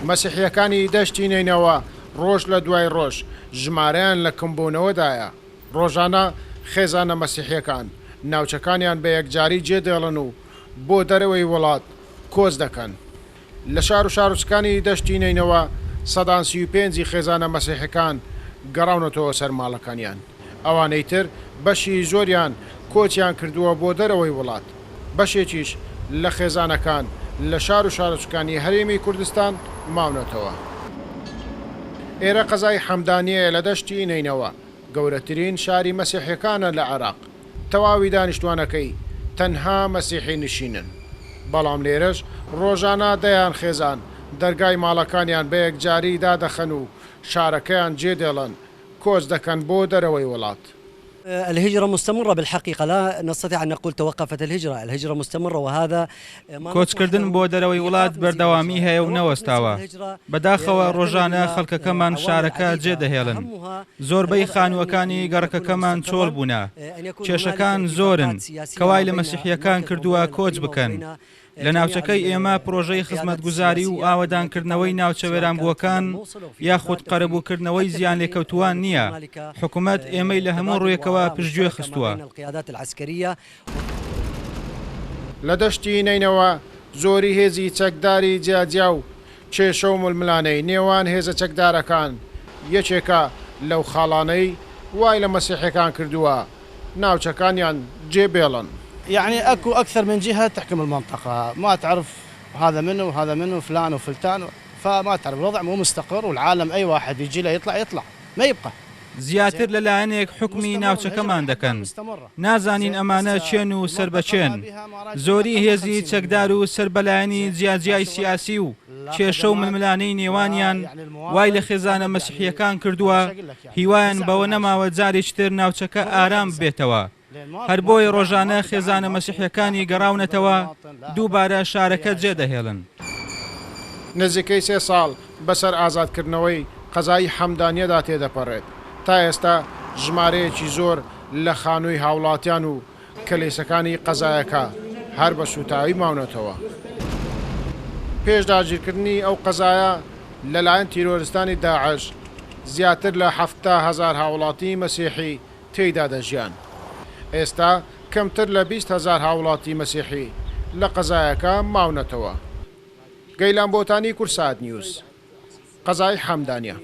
مەسیحییەکانی دەشتی نەینەوا ڕۆژ لە دوای ڕۆژ ژمارەیان لە کەمبوونەوەدایە، ڕۆژانە خێزانە مەسیحییەکان ناوچەکانیان بە یەکجاری جێدێڵن و بۆ دەرەوەی وڵات کۆچ دەکەن. لە شار و شارۆچکانی دەشتی نەینەوا سەدان 35 ی خێزانە مەسیحیەکان گەڕاونەتەوە سەر ماڵەکانیان، ئەوانەی تر بەشی زۆریان کۆچیان کردووە بۆ دەرەوەی وڵات، بەشێکیش لە خێزانەکان لە شار و شارۆچکانی هەرێمی کوردستان ماونەتەوە. ئێرە قەزای حەمدانیەیە لە دەشتی نەینەوا، گەورەترین شاری مەسیحیەکانە لە عێراق، تەواوی دانیشتوانەکەی تەنها مەسیحی نشینن، بەڵام لێرەش ڕۆژانە دەیان خێزان دەرگای ماڵەکانیان بە یەکجاری دادەخەن و شارەکەیان جێدێڵن کۆچ دەکەن بۆ دەرەوەی وڵات. الهجرە مستمرە بالحقیقە لا نستطیع ان نقول توقفت الهجرە الهجرە مستمرە وهذا کۆچکردن بۆ دەرەوەی وڵات بەردەوامی هەیە و نەوەستاوە، بەداخەوە ڕۆژانە خەڵکەکەمان شارەکە جێدەهێڵن. زۆربەی خانووەکانی گەڕەکەکەمان چۆڵ بوونە، کێشەکان زۆرن کە وای لە مەسیحییەکان کردووە کۆچ بکەن. لە ناوچەکەی ئێمە پرۆژەی خزمەتگوزاری و ئاوەدانکردنەوەی ناوچە وێرانبووەکان یاخود قەرەبووکردنەوەی زیانلێکەوتووان نییە، حکومەت ئێمەی لە هەموو ڕوویەکەوە پشتگوێ خستووە. لە دەشتی نەینەوا زۆری هێزی چەکداری جیاجیا و کێشە و ململانێی نێوان هێزە چەکدارەکان یەکێکە لەو خاڵانەی وای لە مەسیحیەکان کردووە ناوچەکانیان جێ بێڵن. یعنی اكو اكثر من جهة تحكم المنطقة ما تعرف هذا منو وهذا منو فلان وفلتان فما تعرف الوضع مو مستقر والعالم اي واحد يجي له يطلع يطلع ما يبقى. زیاتر لە لایەنێک حوکمی ناوچەکەمان دەکەن، نازانین ئەمانە کێن و سەر بە کێن. زۆری هێزی چەکدار و سەر بە لایەنی جیاجیای سیاسی و کێشە و ململانێی نێوانیان وای لە خێزانە مەسیحییەکان کردووە هیوایان بەوە نەماوە جارێکی تر ناوچەکە ئارام ببێتەوە. هەر بۆیە ڕۆژانە خێزانە مەسیحیەکانی گەڕاونەتەوە دووبارە شارەکە جێدەهێڵن. نزیکەی سێ ساڵ بەسەر ئازادکردنەوەی قەزای حەمدانیەدا تێدەپەڕێت، تا ئێستا ژمارەیەکی زۆر لە خانووی هاوڵاتیان و کەلێسەکانی قەزایەکە هەر بە سووتاوی ماونەتەوە. پێش داگیرکردنی ئەو قەزایە لەلایەن تیرۆرستانی داعش، زیاتر لە 70,000 هاوڵاتی مەسیحی تێیدا دەژیان. ئێستا کەمتر لە 20,000 هاوڵاتی مەسیحی لە قەزایەکە ماونەتەوە. گەیلان بۆتانی کوردسات نیوز، قەزای حەمدانیە.